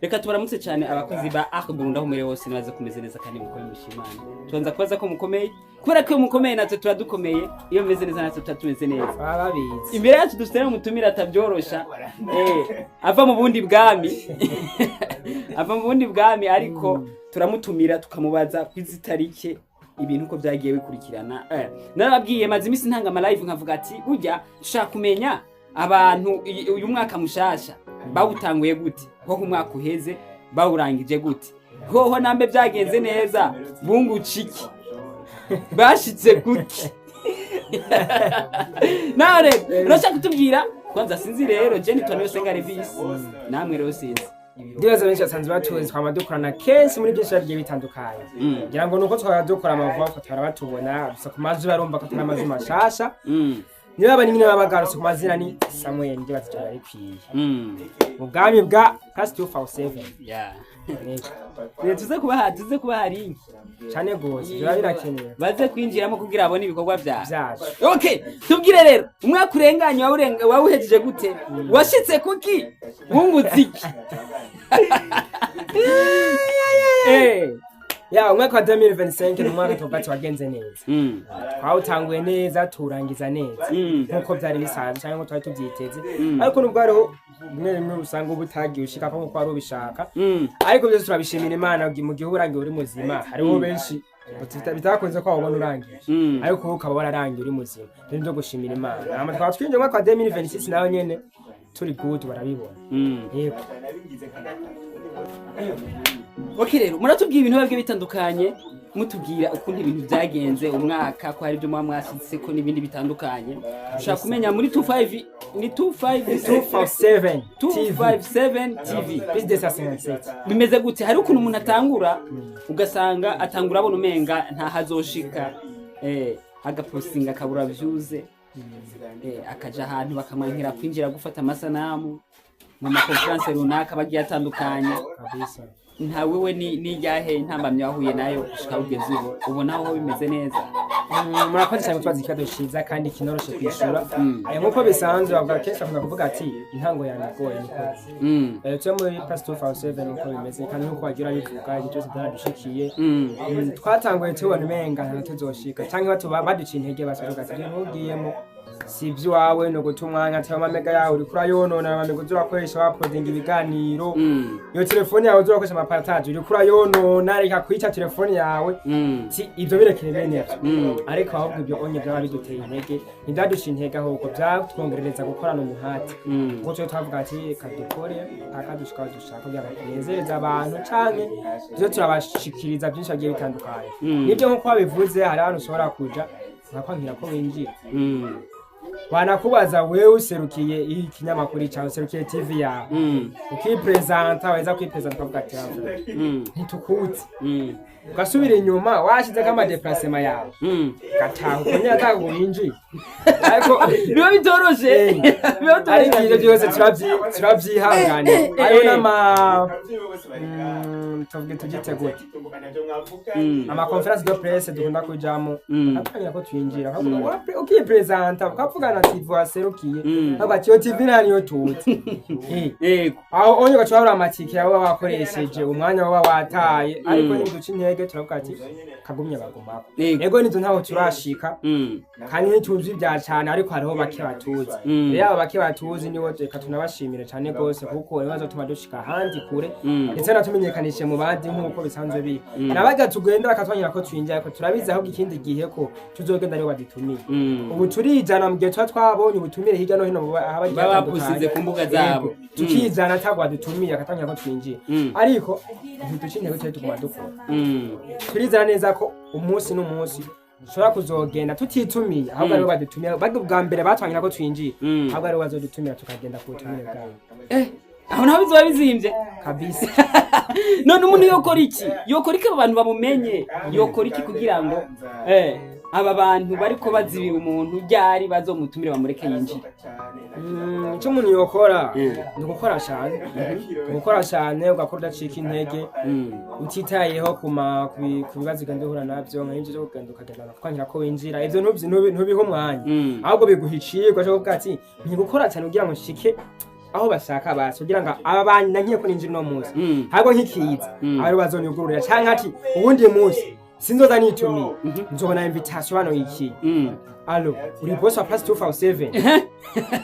Reka tubaramutse cyane abakozi ba Arc Burundi aho muri hose, nibaze kumeze neza kandi mukomeye, mushimana. Tubanza kubaza ko mukomeye, kubera ko iyo mukomeye natwe tuba dukomeye, iyo mumeze neza natwe tuba tumeze neza. Baba babizi. Imbere yacu dufite n'umutumire atabyorosha, ava mu bundi bwami, ava mu bundi bwami, ariko turamutumira tukamubaza kw'izi tarike ibintu uko byagiye bikurikirana. Narababwiye, maze iminsi ntanga ama live nkavuga ati burya dushaka kumenya abantu uyu mwaka mushasha bawutanguye gute, hoho umwaka uheze bawurangije gute, hoho nambe byagenze neza, bungutse iki, bashitse kuki. Nawe rero urashaka kutubwira kwanza? Sinzi rero, je nitwa Niyosenga Levis, namwe rero sinzi. Ndibaza benshi basanzwe batuzi, twama dukorana kenshi muri byinshi bigiye bitandukanye. Ngira ngo nuko twaba dukora amavuba ko twara batubona gusa ku mazwi, barumva ko atari amazwi mashasha. Niba bari nyine baba bagarutse ku mazina, ni Samuel, ndibaza icyo bikwiye mu bwami bwa Plus 257. Rero tuze kubaha link. Cane gose, biba birakenewe. Baze kwinjiramo kugira babone ibikorwa vyawe. Vyacu. Okay, tubwire rero, umwaka urenganye wawuhejeje gute, washitse kuki, wungutse iki? Ya, umwaka wa 2025 ni umwaka tuvuga ati wagenze neza. Twawutanguye neza, tuwurangiza neza nkuko byari bisanzwe cyangwa nkuko twari tubyiteze, ariko nubwo hariho bimwe bimwe usanga uba utagiye ushikako nkuko wari ubishaka, ariko byose turabishimira Imana. Mu gihe urangiye uri muzima, hariho benshi bitakunze ko wabona urangije, ariko wowe ukaba wararangiye uri muzima, rero byo gushimira Imana. Hama tukaba twinjiye mu mwaka wa 2026 nawe nyene turi good, barabibona. Yego. Okay, rero muratubwira ibintu biba bitandukanye, mutubwira ukuntu ibintu byagenze umwaka, ko hari ibyo muba mwashitse ko n'ibindi bitandukanye. Ushaka kumenya muri 25 ni 25 247 TV. 257 TV. Plus 257. Bimeze gute? Hari ukuntu umuntu atangura, ugasanga atangura abona umenga ntahazoshika, agapostinga akabura vyuze, akaja ahantu bakamwankira kwinjira gufata amasanamu mu ma conférences runaka bagiye atandukanye. Kabisa. Nta wewe ni n'iryahe ntambamyi wahuye nayo gushika ugeze ubu, ubona aho bimeze neza? Murakoze cyane kutubaza ikibazo ciza kandi kinoroshe kwishura. Nkuko bisanzwe bavuga, kenshi bakunda kuvuga ati intango yanjye igoye, niko. Twe muri Plus 257 uko bimeze kandi nkuko wagira bivuga, ibyo byose byaradushikiye. Twatanguye tubona umenga nta tuzoshika, canke batuba baduciye intege, basavuga ati ibyo ntugiyemo si ivy'iwawe, no guta umwanya, ati amamega yawe uriko urayonona, amamega uza urakoresha wauploadinga ibiganiro, iyo telefone yawe uza urakoresha ama partage uriko urayonona, reka kwica telefone yawe. Si ibyo, birekere bene ivyo. Ariko ahubwo ibyo onye byaba biduteye intege, ntibyaduciye intege, ahubwo byatwongerereza gukorana umuhati, kuko twe twavuga ati reka dukore paka dushika aho dushaka kugira ngo tunezereze abantu canke tuze turabashikiriza byinshi bigiye bitandukanye. Nibyo, nkuko wabivuze, hari ahantu ushobora kuja bakwankira ko winjira, wanakubaza wewe userukiye ikinyamakuru cyawe, userukiye TV yawe, ukipresenta, weza kwipresenta ukavuga ati ntitukuzi, ugasubira inyuma washizeko ama déplacement yawe, ugataha uko nyene atago winjiye, ariko Biba bitoroshe. Biba ariko bitoroshe. ivyo byose turavyihanganira. Hariho n'ama tuvuge tubyite gute, ama conférences de presse dukunda kujamo, bakatubwira ko twinjira, bakavuga ukipresenta ukavugana TV waserukiye, bavuga ati iyo TV nta niyo tuzi. Aho onye ugaca wabura amatike yawe waba wakoresheje, umwanya waba wataye, ariko ntiduca intege, turavuga ati kagumye bagumako. Ego, nizo ntaho turashika kandi ntituzi ibya cane, ariko hariho bake batuzi. Rero abo bake batuzi nibo reka tunabashimire cane gose, kuko nibo bazotuma dushika ahandi kure, ndetse natumenyekanishe mu bandi nk'uko bisanzwe biri. Nabaga tugenda bakatwanyira ko twinjira, ariko turabizi ahubwo ikindi gihe ko tuzogenda aribo badutumiye. Ubu turijana mu gihe tuba twabonye ubutumire hirya no hino aho bagiye Baba hatandukanye. bapusize ku mbuga zabo. Yego, tukizana atabwo badutumiye akatangira ko twinjiye, ariko ntiduca intege, tujye tuguma dukora. Turizera neza ko umunsi n'umunsi dushobora kuzogenda tutitumiye, ahubwo aribo badutumiye. Bari ubwa mbere batwangira ko twinjiye, ahubwo aribo bazodutumira tukagenda ku butumire bwabo. Aho naho bizoba bizimvye. Kabisa. None umuntu yokora iki? Yokora iki abo bantu bamumenye? Yokora iki kugira ngo aba bantu bariko bazibira umuntu ryari bazomutumire bamureke yinjire? Icyo umuntu yokora ni ugukora cyane, ni ugukora cyane, ugakora udacika intege, utitayeho ku bibazo ugenda uhura nabyo, nk'ibyo byo kugenda ukagenda bakwangira ko winjira. Ibyo ntubihe umwanya, ahubwo biguha icigwa cyo kuvuga ati ni gukora cyane kugira ngo nshike Aho bashaka basi kugira ngo aba bana nkiye ko ninjira uno munsi, ahubwo nkikiza, abari bazonyugururira, canke ati uwundi munsi sinzoza nitumiye, nzobona invitation hano iki. Allo, uri boss wa Plus 257,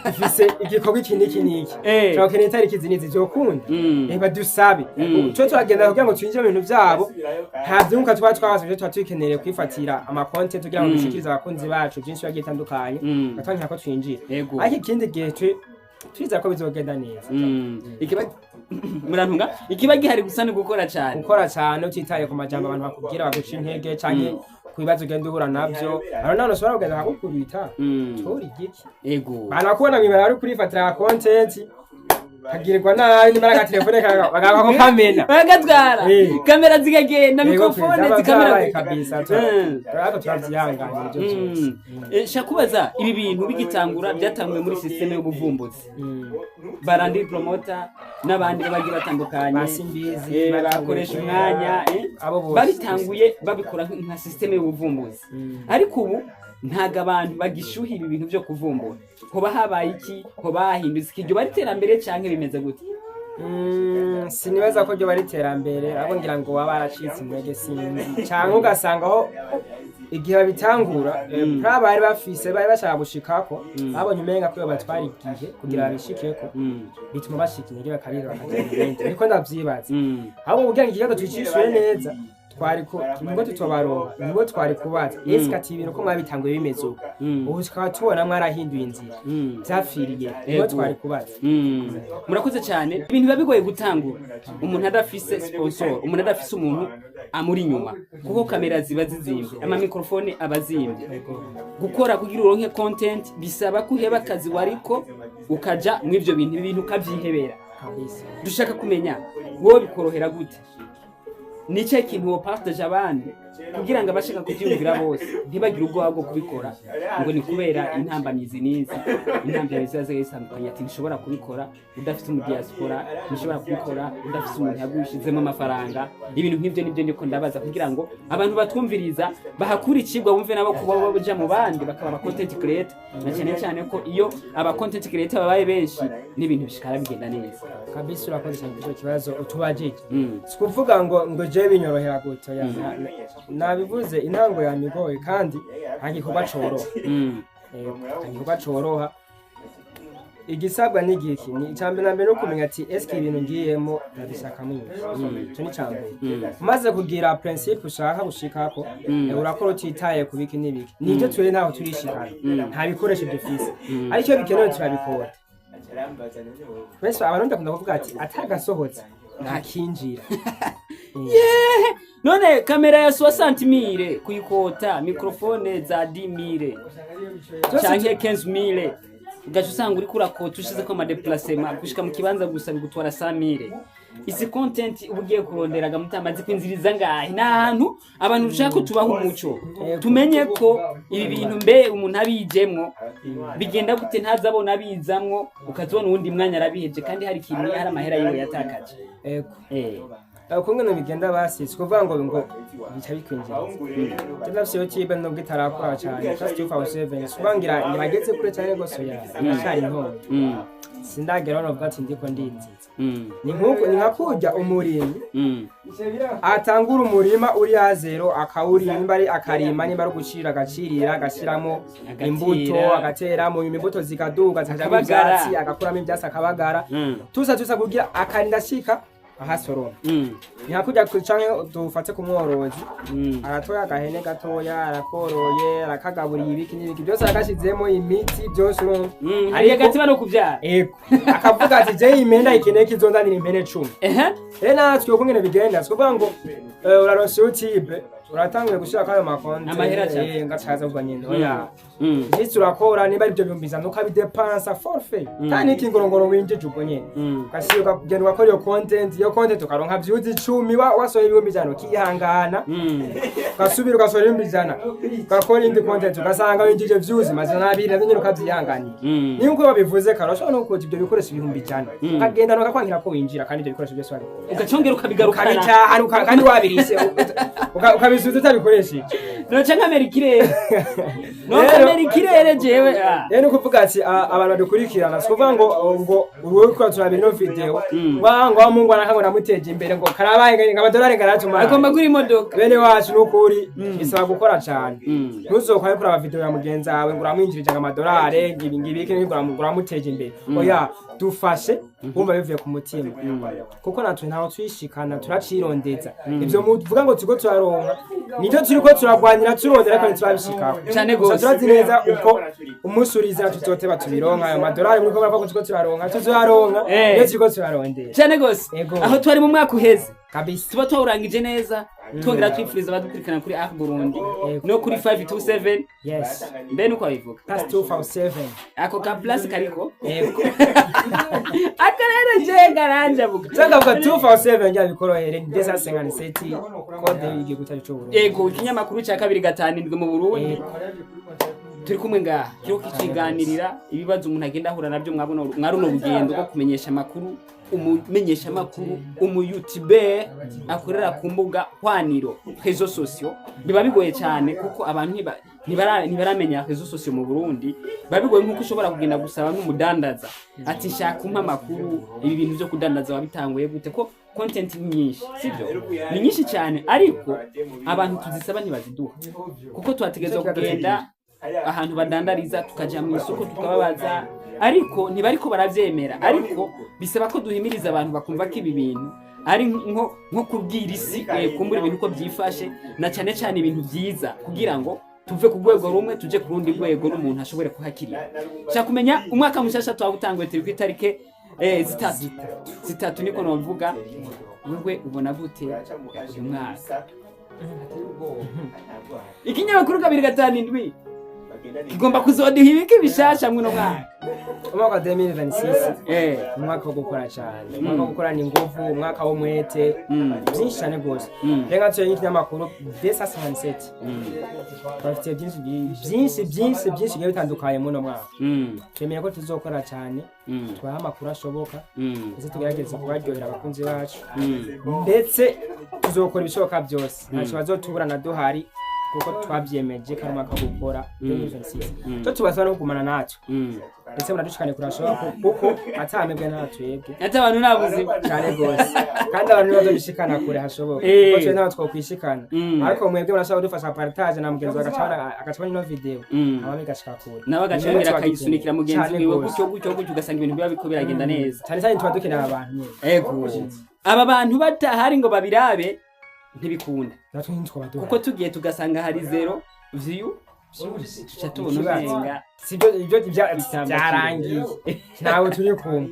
ifise igikorwa iki n'iki n'iki, turakeneye itariki izi n'izi, vyokunda? Reba dusabe. Twe turagenda kugira ngo twinjire mu bintu vyabo, nta vyunguka tuba twabasabye, tuba tukeneye kwifatira amakonte kugira ngo dushikirize abakunzi bacu byinshi bagiye bitandukanye, batwangira ko twinjira. Ariko ikindi gihe twizera ko bizogenda neza. Ikiba murantunga, ikiba gihari gusa ni gukora cyane. Gukora cyane utitaye ku majambo abantu bakubwira baguca intege, canke ku bibazo ugenda uhura navyo. Haro n'ahantu ushobora kugenda bakagukubita, tora igiki, banakubona mw'ibarabara uri kurifatira content, kagirirwa nabi, nimara agatelefone bagako kamena. Bagatwara, kamera zikagenda, Yego, mikrofone vyaba zikamera. vyabaye kabisa, ariko turavyihanganira ivyo vyose. Shakubaza, ibi bintu bigitangura byatanguye muri système y'ubuvumbuzi, barandi promoter n'abandi bagiye batandukanye, Basimbizi, bakoresha umwanya, abo bose. Babitanguye babikora nka système y'ubuvumbuzi, ariko ubu ntago abantu bagishuhira ibintu byo kuvumbura. Hoba habaye iki? Hoba hahindutse iki? Iryo bari iterambere canke bimeze gute? Sinibaza ko ryo bari iterambere, ahubwo ngira ngo baba baracitse intege, sinzi, canke ugasanga aho igihe babitangura, plan bari bafise bari bashaka gushikako, babonye umenga ko batwara igihe kugira babishikeko, bituma bashika intege bakarira bakagenda ibindi, niko ndavyibaza. Ahubwo kugira ngo ikibazo tucishure neza, twari ko nibwo tutobaronka, nibwo twari kubaza ese ati ibintu ko mwabitanguye bimeze uko, ubu tukaba tubona mwarahinduye inzira, vyapfiriye? Nibwo twari kubaza. Murakoze cyane. Ibintu biba bigoye gutangura umuntu adafise sponsor, umuntu adafise umuntu amuri inyuma, kuko kamera ziba zizimvye, amamikrofone aba azimvye. Gukora kugira uronke content bisaba ko uheba akazi wariko ukaja mu ivyo bintu, ibi bintu ukavyihebera. Kabisa. Dushaka kumenya wowe bikorohera gute, ni cyo kintu wo partage abandi kugira ngo abashaka kubyumvira bose ntibagire ubwoba bwo kubikora, ngo ni kubera intambamizi n'izi intambamizi ziba zitandukanye, ati ntushobora kubikora udafite umu diaspora, ntushobora kubikora udafite umuntu yagushizemo amafaranga, ibintu nk'ibyo. Nibyo ndiko ndabaza kugira ngo abantu batwumviriza bahakure icigwa, bumve nabo kuba baja mu bandi bakaba aba content creator, na cyane cyane ko iyo aba content creator babaye benshi n'ibintu bishikara bigenda neza. Kabisa, urakoze cyane kuri icyo kibazo utubajije. Si kuvuga ngo jewe binyorohera gutya ya, nabivuze intango yamigoye, kandi nta gikorwa coroha. Nta gikorwa coroha. Igisabwa ni igiki? Ni icambere na mbere no kumenya ati eske ibintu ngiyemo ndabishaka mwinshi. Ico ni icambere. Umaze kugira principe ushaka gushikako, urakora utitaye ku biki n'ibiki. Nivyo, twe ntaho turishikana, nta bikoresho dufise, ariko iyo bikenewe turabikora. Benshi abarundi bakunda kuvuga ati atagasohotse ntakinjira. None kamera ya 60 mille kuyikota, microphone za 10 mille canke 15 mille, ugaca usanga uriko urakota ushizeko ama déplacement gushika mu kibanza gusa bigutwara 100 mille. Izi content uba ugiye kurondera gamutama zikwinziriza ngahe? Ni ahantu abantu dushaka ko tubaha umuco, tumenye ko ibi bintu mbe umuntu abijemwo bigenda gute, ntazabona abizamwo ukazibona uwundi mwanya arabiheje kandi hari ikintu, hari amahera yiwe yatakaje. Ego. Eh. Ukungene bigenda basi, si kuvuga ngo bica bikwinjiriza. Ndafise YouTube nubwo itarakura cyane, Plus 257, si kuvuga ngira ntibageze kure cyane rwose, oya, iracari ntoya. Sindagera aho novuga ati ndiko ndinziza. Ni nkuko ni nka kurya umurimyi atangura umurima uri ya zéro, akawurima, nimba ari akarima, nimba ari ugucira agacirira, agashyiramo Agatera. imbuto, agateramo, nyuma imbuto zikaduga zikajamo Akabagara. ivyatsi, agakuramo ivyatsi, akabagara, tusa kugira akarinda ashika ahasoroma. Ni nka kurya canke dufate ku mworozi, aratoya agahene gatoya, arakoroye, arakagaburiye ibiki n'ibiki byose, arakashizemo imiti byose, urumva. Ariko agatima no kuvyara. Ego, akavuga ati jewe iyi mpene ndayikeneye ko izonzanira impene 10. Rero natwe uko ngene bigenda, si kuvuga ngo uraronse YouTube, uratanguye gushirako ayo makonte, Amahera aca. Ngacaza kuva nyene, oya. Ndetse urakora niba ari ibyo 100,000 ukabidepansa forfait, kandi n'ikingorongoro winjije ubwo nyene, ugashyira ukagenda ugakora iyo content, iyo content ukaronka views 10, wasohoye 100,000, ukihangana, ugasubira ugasohora 100,000, ugakora indi content, ugasanga winjije views 200, navyo nyene ukavyihanganira. Niyo uko babivuze kare, urashobora no gukota ibyo bikoresho 100,000, ukagenda bakakwangira ko winjira, kandi ibyo bikoresho byose wabikora. Ugacongera ukabigarukana. Ukabitahana, kandi wabirise, ukabisubiza. Wobisubiza utabikoresheje. Noca nkamera ikirere, nokamera ikirere jewe, ah. Rero ni ukuvuga ati abantu badukurikirana, si ukuvuga ngo uruwe ko turabira ino video ngo wa Mungu anaka namuteje imbere, ngo karabaye, ngo amadolari ngaratuma Agomba gura imodoka. Bene wacu, nukuri bisaba gukora cyane. Ntuzokwaye kuraba video ya mugenzi wawe ngo uramwinjirije ngo amadolari, ngo ibi ngibiki, ngo uramuteje imbere. Oya, dufashe wumva bivuye ku mutima, kuko natwe ntaho twishikana, turacirondeza. Ivyo muvuga ngo turiko turaronka, nivyo turiko turagwanira, turondera, ariko ntiturabishikako. Cane Gusa gose. turazi neza uko umunsi uriza tuzoteba tubironka ayo madolari muriko muravuga ngo turiko turaronka, tuzoyaronka. Iyo turiko turarondera. Cane gose. Ego. Aho twari mu mwaka uheze Kabisa. tuba twawurangije neza, twongera twifuriza abadukurikirana kuri Ah Burundi Ego. no kuri 527. Yes. Mbe nuko babivuga? Plus 257. Ako ka plus kariko. Ego. Ako rero je garanjabuka. Cyangwa 247 ngira bikorohere, ni 257, code y'igihugu cyacu cy'u Burundi. Ego, ikinyamakuru cya 257 mu Burundi. Turi kumwe ngaha, kiriko kikiganirira ibibazo umuntu agenda ahura nabyo mwabona mwaruno rugendo rwo kumenyesha amakuru, umumenyesha amakuru, umuyoutuber akorera ku mbuga hwaniro, réseaux sociaux. Biba bigoye cyane kuko abantu ntibaramenya réseaux sociaux mu Burundi. Biba bigoye nkuko ushobora kugenda gusaba nk'umudandaza ati: "Nshaka umpa amakuru, ibi bintu byo kudandaza wabitanguye gute?" Ko content ni nyinshi, sibyo? Ni nyinshi cyane, ariko abantu tuzisaba ntibaziduha, kuko tuhategerezwa kugenda ahantu badandariza, tukaja mu isoko tukababaza, ariko ntibariko baravyemera. Ariko bisaba ko duhimiriza abantu bakumva ko ibi bintu ari nko kubwira isi, kumbura ibintu uko byifashe, na cyane cyane ibintu byiza, kugira ngo tuve ku rwego rumwe tuje ku rundi rwego n'umuntu ashobore kuhakirira. Shaka kumenya umwaka mushasha twawutanguye, turi ku itarike 3, 3 niko novuga. Wewe ubona gute uyu mwaka? Ikinyamakuru 257 kigomba kuzoduha ibiki bishasha mwuno mwaka? Umwaka wa 2026, umwaka wo gukora cyane, umwaka wo gukorana ingufu, umwaka w'umwete, byinshi cyane rwose. Reka tuye nk'ikinyamakuru 257, bafite byinshi byinshi byinshi byinshi bigiye bitandukanye muri uno mwaka. Twemeye ko tuzokora cyane, tubahe amakuru ashoboka, ndetse tugerageze kubaryohera abakunzi bacu, ndetse tuzokora ibishoboka byose, ntacyo bazotuburana duhari, kuko twabyemeje ko ari umwaka wo gukora 2026. Cyo tubasaba no kugumana natwe, ndetse muradushikane kurashoboka, kuko atamebwe nta twebwe. Ati abantu nta buzima. Cyane rwose, kandi abantu ntibazobishikana kure hashoboka, kuko twe ntaho twokwishikana, ariko mwebwe murashobora kudufasha partage na mugenzi wawe agacabona ino video, hama bigashika kure. Nawe agacengera akayisunikira mugenzi Cane wiwe, gose. gutyo gutyo gutyo, ugasanga ibintu biba biriko biragenda neza. Cyane cyane tuba dukeneye abantu nyene. Ego, aba bantu batahari ngo babirabe ntibikunda. Natwe ntitwaba duhari. Kuko tugiye tugasanga hari zero view, tuca tubona Ikibazo. umenga Sibyo, ibyo byarangiye, ntawe turi kumwe.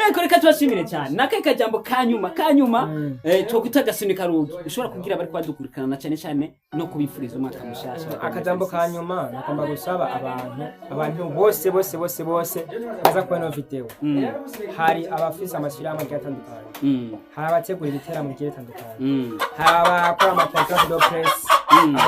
Eko, reka tubashimire cyane. Nakahe kajambo kanyuma kanyuma twokwita agasunika rugi ushobora kubwira abari kubadukurikirana, na cyane cyane no kubifuriza umwaka mushasha? Akajambo ka nyuma nagomba gusaba abantu bose bose bose bose baza kubona ino video, hari abafise amashyirahamwe agiye atandukanye, hari abategura ibiteramo bigiye bitandukanye, hari abakora ama conférence de presse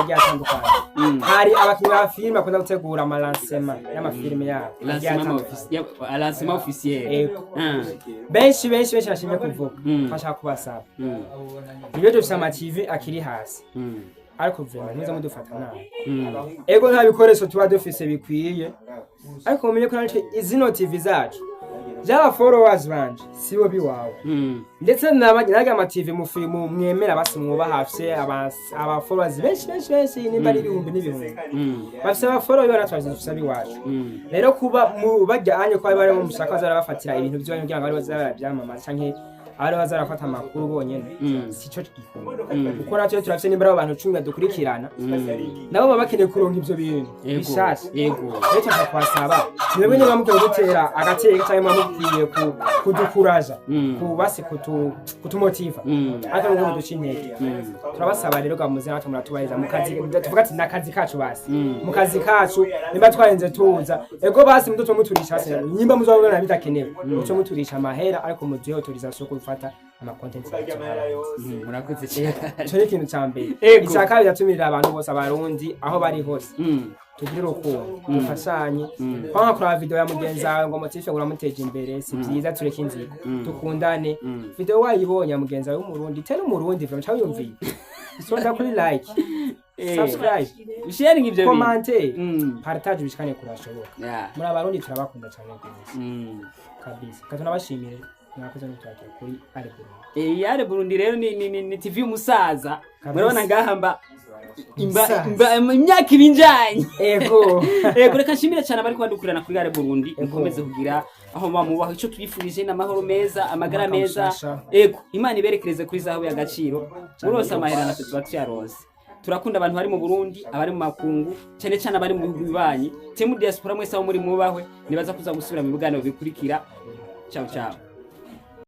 agiye atandukanye, hari abakinnyi ba filime bakunda gutegura ama lancement y'amafilime yabo agiye Lancement atandukanye. Lancement officiel. Ego. Ah. Benshi benshi benshi nashimye kuvuga, twashaka kubasaba, nibyo, dufise ama TV akiri hasi, ariko vraiment ntimuze mudufata nabi. Ego, nta bikoresho tuba dufise bikwiye, ariko mumenye ko natwe izino TV zacu, byaba followers banje sibo biwawe, ndetse n'aga ama TV mufi mwemera basi mwubaha afise aba followers benshi benshi benshi, nimba ari ibihumbi n'ibihumbi, bafise aba followers natwe dufise abiwacu. Rero kuba mu bajyanye ko bari mu mushaka bazarabafatira ibintu by'iwanyu kugira ngo bari bazarabyamamaza canke abari bazarafata amakuru bonyene, sico gikuru, kuko natwe turafise nimba ari abantu 10 badukurikirana, nabo baba bakeneye kuronka ivyo bintu bishasha. Rero turashaka kubasaba, mwebwe niba mukwiye gutera agateka canke muba mukwiye kudukuraja, kubasi kutumotiva, ariko nubwo muduca intege, turabasaba rero gamuze natwe muratubariza mu kazi, tuvuga ati nakazi kacu basi, mu kazi kacu nimba twarenze tuza, ego basi muduce muturisha basi, nimba muzobona bidakenewe muce muturisha amahera, ariko muduhe autorisation yo gufata ama content yacu. Murakoze cyane. Ico ni ikintu ca mbere. Ego. Ica kabiri, ndatumirira abantu bose, abarundi aho bari hose, tugire urukundo, dufashanye. Kwanga kuraba video ya mugenzi wawe ngo motife ngo uramuteje imbere si byiza. Tureke inzigo, dukundane. Video wayibonye ya mugenzi wawe w'umurundi, tena umurundi vraiment, ca wiyumviye. Sonda kuri like, subscribe, Sharing ivyo bintu. Comment, partage, bishikane kurashoboka. Muri Abarundi turabakunda cyane rwose. Kabisa, katunabashimire, mwakoze no kutwakira kuri Are Burundi. Yare Burundi rero ni TV y'umusaza. Kabisa. Murabona ngaha mba imba, Umusaza. imba imyaka ibinjanye. Ego, reka nshimire cyane abari kubadukurana kuri Yare Burundi. Mukomeze kugira aho muba mubaho, icyo tubifurije n'amahoro meza, amagara Umwaka meza. mushasha. Ego, Imana iberekereze kuri zahabu y'agaciro. Murose amahera natwe tuba tuyaronse. Turakunda abantu bari mu Burundi, abari mu makungu, cyane cyane abari mu bihugu bibanyi. Temu diaspora mwese aho muri, mubahwe. Nibaza kuza gusubira mu biganiro bikurikira. Ciao ciao.